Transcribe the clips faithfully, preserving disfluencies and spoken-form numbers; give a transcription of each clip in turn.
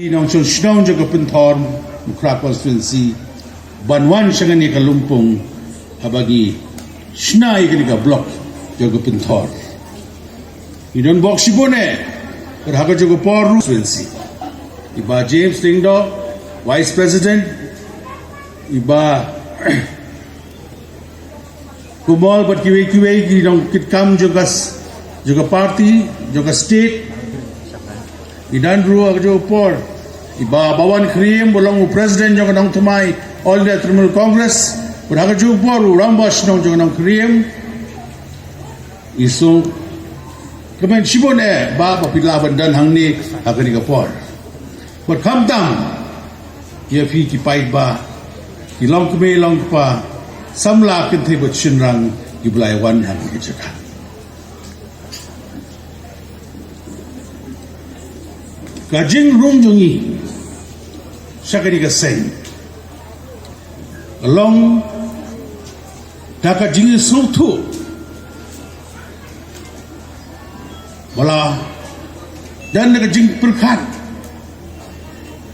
Nongshong shnong jong ka Pynthorumkhrah constituency ban wan sha kane ka lympung haba ngi shna ïa kane ka block jong ka Pynthor. Ngi don bok shibun eh, bad ha ka jong ka por ruh constituency, i Bah James Lyngdoh, Vice President, i Bah Kumar bad kiwei kiwei ki nongkitkam jong ka s-, jong ka party, jong ka state. Ngi don ruh ha ka jong ka por i Bah Bawan Khyriem ba long u President jong ka Nongthymmai All India Trinamool Congress, bad ha ka jong ka por u Rangbah Shnong jong ka Nongkhyriem. Ngi sngewkmen shibun eh ba, ba phi lah ban don hangne ha kane ka por. Bad khamtam ïa phi ki paidbah, ki longkmie longkpa, samla kynthei bad shynrang kiba la wan ha kane ka jaka. Ka jingrung jong ngi sha kane ka seng ka long da ka jingsngewthuh ba la don da ka jingpyrkhat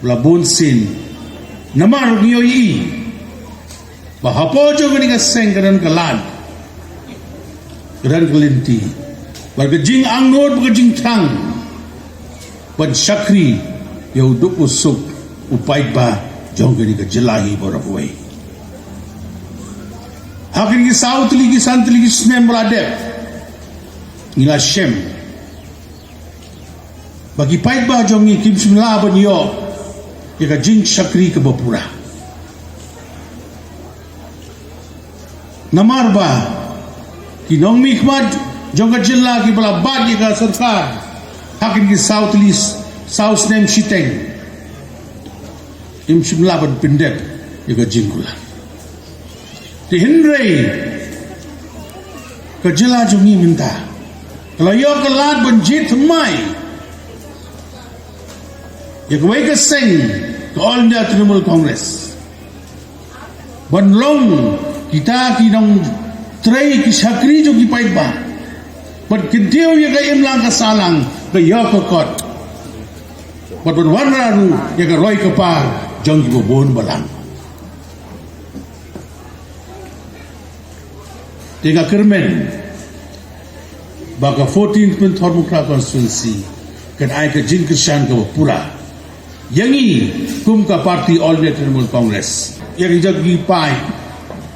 ba la bun sien, namar ngi ïohi ba hapoh jong kane ka seng ka don ka lad, ka don ka lynti, bad ka jingangnud bad ka jingthrang ban shakri ïa u duk u suk u paidbah jong kane ka jylla hi baroh kawei. Ha kine ki saw tylli ki san tylli ki snem ba la dep, ngi la shem ba ki paidbah jong ngi kim shym la ban ïoh ïa ka jingshakri kaba pura. Namar ba ki nongmihkhmat jong ka jylla kiba la bat ïa ka sorkar ha kine ki saw tylli, saw snem shiteng, kim shym la ban pyndep ïa ka jingkular. Te hynrei ka jylla jong ngi mynta ka la ïoh ka lad ban jied thymmai ïa kawei ka seng, ka All India Trinamool Congress, ban long kita ki nongtrei, ki shakri jong ki paidbah, ban kyntiew ïa ka imlang ka sahlang, ka ïoh ka kot, bad ban wanrah ruh ïa ka roi ka par jong kiba bun balang. Te nga kyrmen ba ka fourteenth Pynthorumkhrah constituency kan ai ka jingkyrshan kaba pura ïa ngi kum ka party All India Trinamool Congress, ïa ki jong ki paid,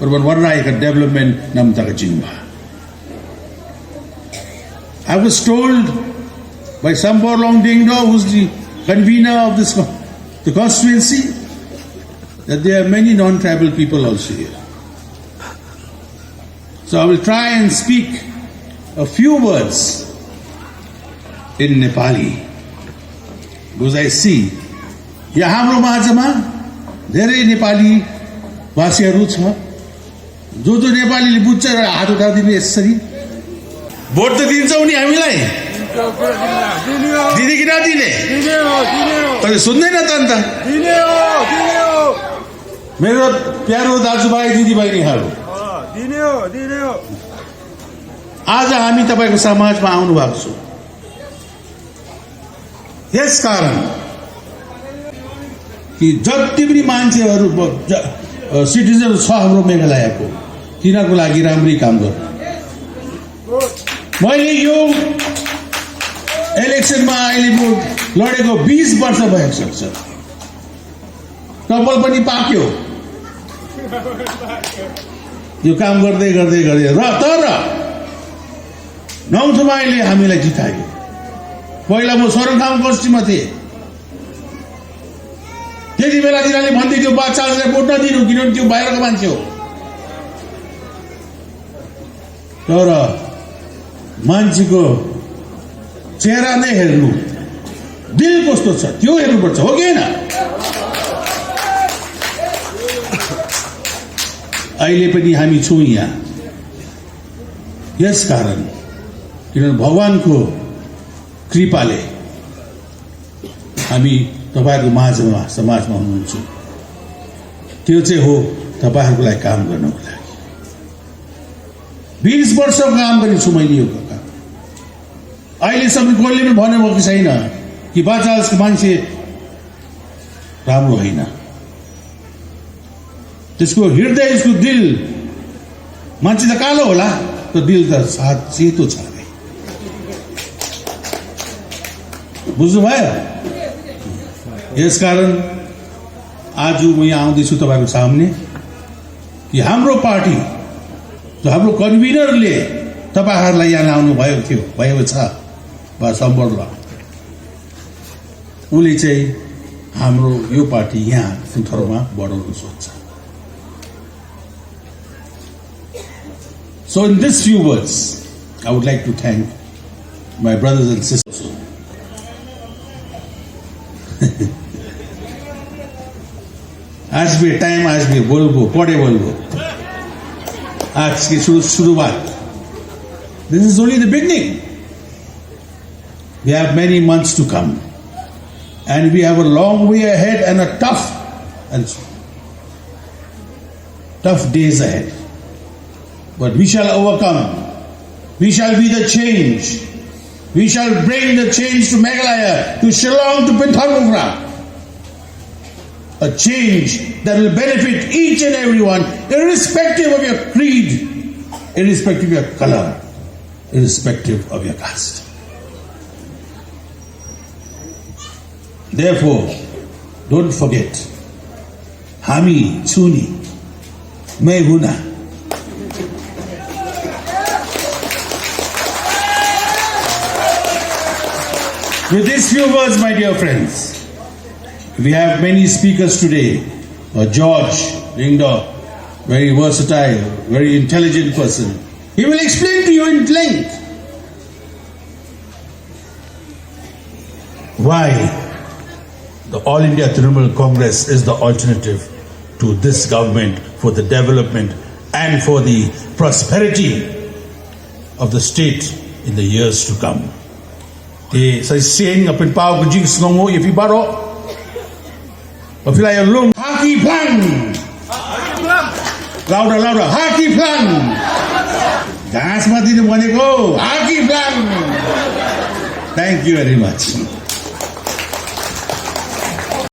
bad ban wanrah ïa ka development na ka bynta ka jingbha. I was told by Sambor Longding Doh, who's the convener of this co-, the constituency, that there are many non-tribal people also here. So I will try and speak a few words in Nepali, because I see यहाँ हाम्रो माझमा धेरै नेपाली भाषीहरू छ। जो जो नेपालीले बुझ्छ, एउटा हात उठाइदिनु यसरी। भोट त दिन्छौ नि हामीलाई? दिने कि नदिने? तर सुन्दैन त अन्त। मेरो प्यारो दाजुभाइ दिदीबहिनीहरू, आज हामी तपाईँको समाजमा आउनु भएको छु। यस कारण कि जति पनि मान्छेहरू ब-, ज-, अ, सिटिजन छ हाम्रो मेघालयको, तिनीहरूको लागि राम्रै काम गर्नु। मैले यो इलेक्सनमा अहिले म लडेको बिस वर्ष भइसक्छ। कपाल पनि पाक्यो यो काम गर्दै गर्दै गर्दै। र तर नौथमाईले हामीलाई जितायो। पहिला म सोरङथाम गोष्ठीमा थिएँ। त्यति बेला तिनीहरूले भन्दै थियो, बाचाललाई भोट नदिनु, किनभने त्यो बाहिरको मान्छे हो। तर मान्छेको चेहरा नै हेर्नु, दिल कस्तो छ त्यो हेर्नुपर्छ, हो कि होइन? अहिले पनि हामी छौँ यहाँ यस कारण, किनभने भगवानको कृपाले हामी तपाईँहरूको माझमा, समाजमा हुनुहुन्छ। त्यो चाहिँ हो तपाईँहरूको लागि काम गर्नको लागि। बिस वर्ष काम गरेको छु मैले यो काम। अहिलेसम्म कसैले पनि भनेको छैन कि बाचालको मान्छे राम्रो होइन। त्यसको हृदय, उसको दिल मान्छे त कालो होला, तर दिल त साँच्चै सेतो छ अरे। बुझ्नुभयो? यसकारण आज म यहाँ आउँदैछु तपाईँको सामने कि हाम्रो पार्टी, जो हाम्रो कन्भिनरले तपाईँहरूलाई यहाँ लाउनु भएको थियो, भएको छ, बा सम्बरलाई, उसले चाहिँ हाम्रो यो पार्टी यहाँ थ्रोमा बढाउन सोध्छ। So in this few words, I would like to thank my brothers and sisters. আসবে টাইম, আসবে, বলবো, পরে বলবো। আজকে শুরু, শুরুবাত। This is only the beginning. We have many months to come, and we have a long way ahead and a tough and tough days ahead. But we shall overcome. We shall be the change. We shall bring the change to Meghalaya, to Shillong, to Phetchabun. A change that will benefit each and everyone, irrespective of your creed, irrespective of your color, irrespective of your caste. Therefore, don't forget, हामी छु नि, मैं हूं ना। With these few words, my dear friends, we have many speakers today. Uh, George Lyngdoh, very versatile, very intelligent person. He will explain to you in length why the All India Trinamool Congress is the alternative to this government for the development and for the prosperity of the state in the years to come. Te sa shisien nga pynpaw ka jingsngewnguh ïa phi baroh. Ba phi la ïalum. Ha ki Phlang. Louder, louder. Ha ki Phlang. Jangan semati ni bukan ego. Ha ki Phlang. Thank you very much.